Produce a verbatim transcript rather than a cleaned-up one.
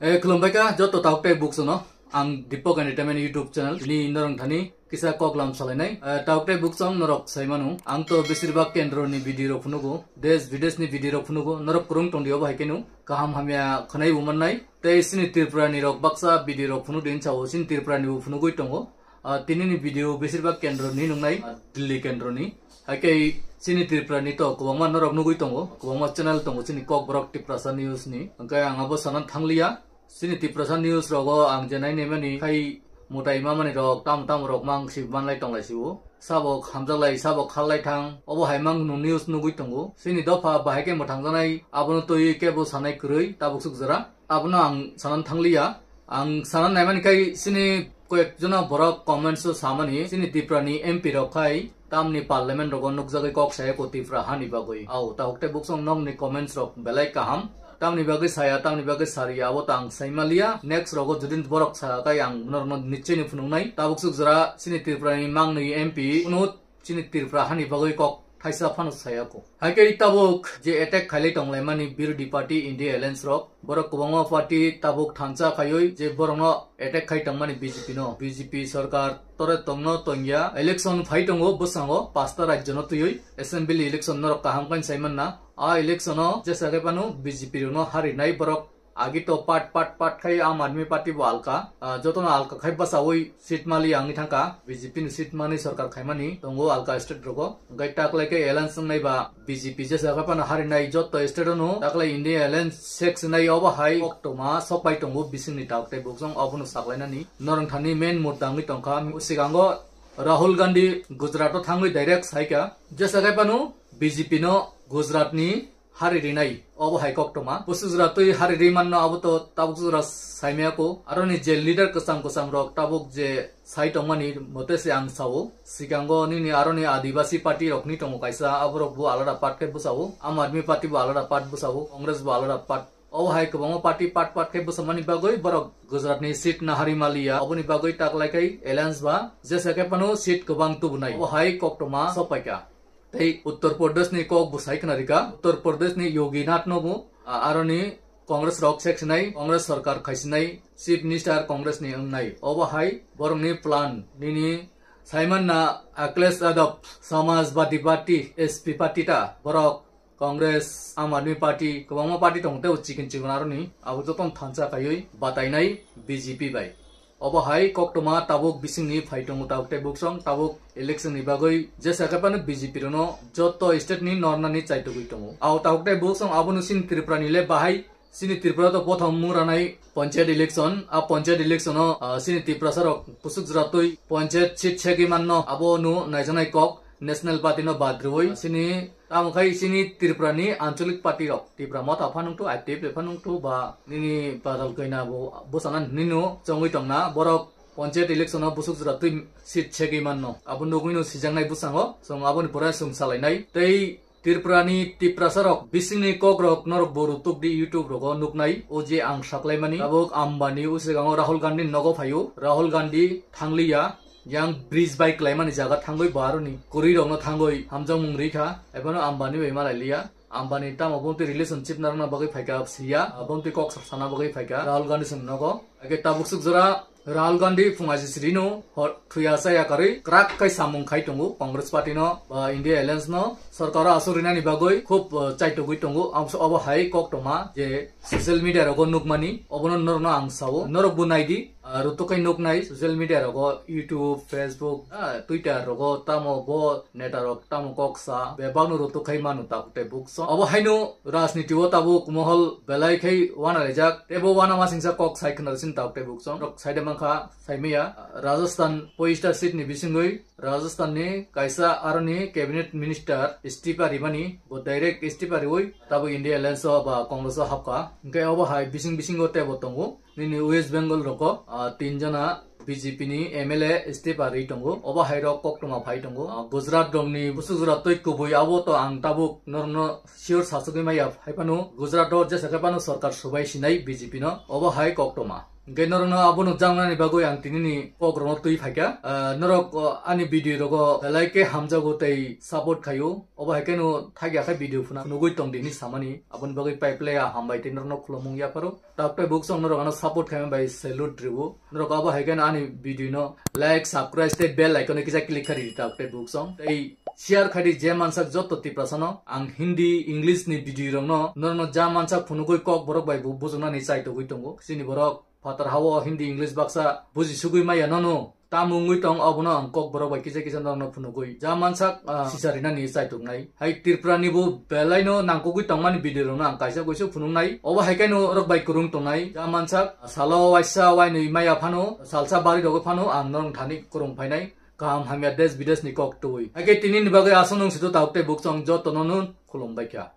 Eh, khulumbai kha joto tauk tei buksono. Ang Deepak Entertainment YouTube channel ni norong thani kisa koklam salainai. Eh, tauk tei buksong norok saimanu. Ang to besir bak kendro ni video rok phunugo. Des bides ni video rok phunugo. Norok kurung tongdi obo hai kenu. Kaham hamya khwnai bo mannai. Tei sini Tripura ni rok baksa video rok phunuk din chao. Sini Tripura ni bo phunugui tongo. Ah, tini ni video besir bak kendro ni nungnai, ah, Delhi kendro ni. Hai khe chini Tripura ni to kwbangma norok nugui tongo, kwbangma channel tongo chini Kokborok Tiprasa News ni. Hwnkhe ang abo sana thangliya. Chini Tiprasa News rogo ang je nai naimani khai mutai mamani rok, tam tam rok mang si manlai tonglai si o. Sabo hamjaklai, sabo khallai thang. Obo hai mang no news nugui tongo. Chini dopha bahai khe mwthangjaknai, abono twiwi kebo sanai kwrwi, tabuk suk jora. Abono ang sanan thangliya. Ang sanan naimani khai chini koyek jona borok comments o samani, chini Tripura ni M P rok khai tamni parliament rogo nukjagwi kok saya ko Tripura hani bagwi. Au, tahuk tei buksong nokni comments rok belai kaham. Tamni bagwi saya, tamni bagwi sariya, abo ta ang saimaliya. Next rogo judin borok sa khai ang norokno nichini phunuknai. Tabuk suk jora chini Tripura ni mangni M P kunu chini Tripura hani bagwi kok thaisa phano saya ko. Hai khe tabuk je attack khailai tonglaimani birodhi party India Alliance rok, borok kwbangma party tabuk thansa khaiwi je borokno attack khai tongmani B J P no. B J P sarkar tore tongno tongya. Election phai tongo bwskango pasta rajyo no twiwi assembly election norok kaham khe saimanna. A election o jesa khe phano B J P rokno harinai borok. Agi to part, part, part khai Aam Aadmi Party bo alka. Ah, jotono alka khai basawi seat mali angni thangka. B J P ni seat mani sarkar khaimani tongo alka state rogo. Hwnkhe taklai khe alliance wngnai ba B J P jesa khe phano harinai joto state ono. Taklai India Alliance six nai obo hai koktoma sokpai tongo bisingni tauk tei buksong obono saklainani. Norong thani main mudda wngwi tongkha. Sikango Rahul Gandhi Gujarat o thangwi direct saikha. Jesa khe phano B J P no Gujarat ni hari rinai, obo hai koktoma. Bwswk jora twi hari ri manno, abo to tabuk jora saimaya ko. Aroni je leader kwcham kwcham rok tabuk je sai tongmani mote se ang sao. Sikango nini aroni Adivasi party rok ni tongo kaisa, aborok bo alada part khe bwsao. Aam Aadmi Party bo alada part bwsao, Congress bo alada part. Obo hai kwbangma party part part khe bwsamani bagwi borok Gujarat ni seat nahari maliya. Oboni bagwi taklai khai alliance ba jesa khe phano seat kwbang tubunai. Obo hai koktoma sopaikha. Tei Uttar Pradesh ni kok bwsai khna rika. Uttar Pradesh ni Yogi Nath no bo, a, aroni Congress rok sek sinai, Congress sarkar khaisinai, Chief Minister Congress ni wngnai. Obo hai borok ni plan nini saimanna Akhilesh Yadav, Samajwadi Party, S P party ta borok Congress, Aam Aadmi Party, kwbangma party tongo tei o chikon chikon aroni abo jotono thansa khaiwi batainai B J P bai. Obo hai koktoma tabuk bisingni phai tongo tabuk tei buksong tabuk election ni bagwi jesa khe phano B J P rono joto state ni nornani chaitugwi tongo. Ao tabuk tei buksong abono chini Tripura ni le bahai chini Tripura to bothom muranai panchayat election, a panchayat election o, ah, chini Tiprasa rok bwswk jora twi panchayat seat segwi manno abo no naijaknai kok National Party no bad rwi chini Tamo khai chini Tripura ni anchalik party rok, Tipra Motha phanung tu, I P F T phanung tu, ba nini badal kaina bo bwsana nino chongwi tongna, borok panchayat election o bwswk jora twi seat segwi manno. Abo nugwi no sijaknai bwskango, chwng aboni pore chwng salainai. Tei Tripura ni Tiprasa rok bisingni kok rok norok bo rutuk di YouTube rogo nuknai, o je ang saklaimani. Tabuk Ambani o sikango Rahul Gandhi nogo phaio, Rahul Gandhi thangliya. Yang bridge bai klaimani jaga thangwi bo aroni kwrwi rokno thangwi hamjakmung rikha, ebono Ambani bai malai liya. Ambani tamo bomtwi relationship narwkna bagwi phaikha siya, bomtwi kok sana bagwi phaikha Rahul Gandhi song nogo. Age tabuk suk jora Rahul Gandhi phung aji sirino hor thuya chaya karwi krak kai samung khai tongo Congress party no, ba India Alliance no sorkaro aswk rinani bagwi khub, uh, chaitogwi tongo. Amso obo hai koktoma je social media rogo nukmani, obono norokno ang sao, norok bo naidi. Ah, rutuk khai nuknai social media rogo, YouTube, Facebook, ah, Twitter rogo, tamo bo neta rok tamo kok sa, bebakno rutuk khai manu tabuk tei buksong. Obo haino rajniti o tabuk mohol belai khai wana rejak, tei bo wana masingsa kok sai khna sin tabuk tei buksong. Rok saide mankha, saimaya, Rajasthan poista seat ni bisingwi, Rajasthan ni kaisa aroni cabinet minister istifa rimani, bo direct istifa riwi tabuk India Alliance o ba Congress o hapkha. Hwnkhe obo hai bising bisingo tebo tongo. Nini West Bengal rogo, ah, tin jona B J P ni M L A Steve Ari tongo, obo hai rok koktwma phai tongo. Ah, Gujarat rokni bwswk jora twi kubui abo to ang tabuk norokno sure sasugwi maya, hai phano Gujarat o jesa khe phano sorkar subai sinai B J P no, obo hai koktwma. Hwnkhe norokno abono jangnani bagwi ang tinini kok rokno twi phaikha. Ah, norok, oh, ani video rogo belai khe hamjago tei support khaio, obo hai kheno thakya khe video phuna nugwi tong dini samani, aboni bagwi pai playa hambai tei norokno khulumung yapharo. Takte buksong norok ano support khaima bai salute riwo. Norok abo hai khe ani video no like, subscribe tei bell icon no kisa click kha ridi takte buksong. Tei share kha di je mansak jotto Tiprasa no. Ang Hindi, English ni video rok no norok no ja mansak phunugwi kok borok bai bu bujuknani chaitogwi tongo. Chini borok phatar hao Hindi, English baksa buji sugwi maya nono. Tamo wngwi tong, abono ang kok borok bai kisa kisa norokno phunugwi. Ja mansak, ah, sisa rinani chaituknai. Hai Tripura ni bo belaino nangkukgwi tongmani video rokno ang kaisa kuisu phunuknai. Obo hai khe norok bai kwrwng tongnai. Ja mansak, salo waisa wainwi maya phano, salsa bari rogwi phano ang norok thani kwrwng phainai. Kaham hamya desh bidesh ni kok twi. Hai khe tinini bagwi aswk nung situ tabuk tei buksong jotono nun khulumbai kha.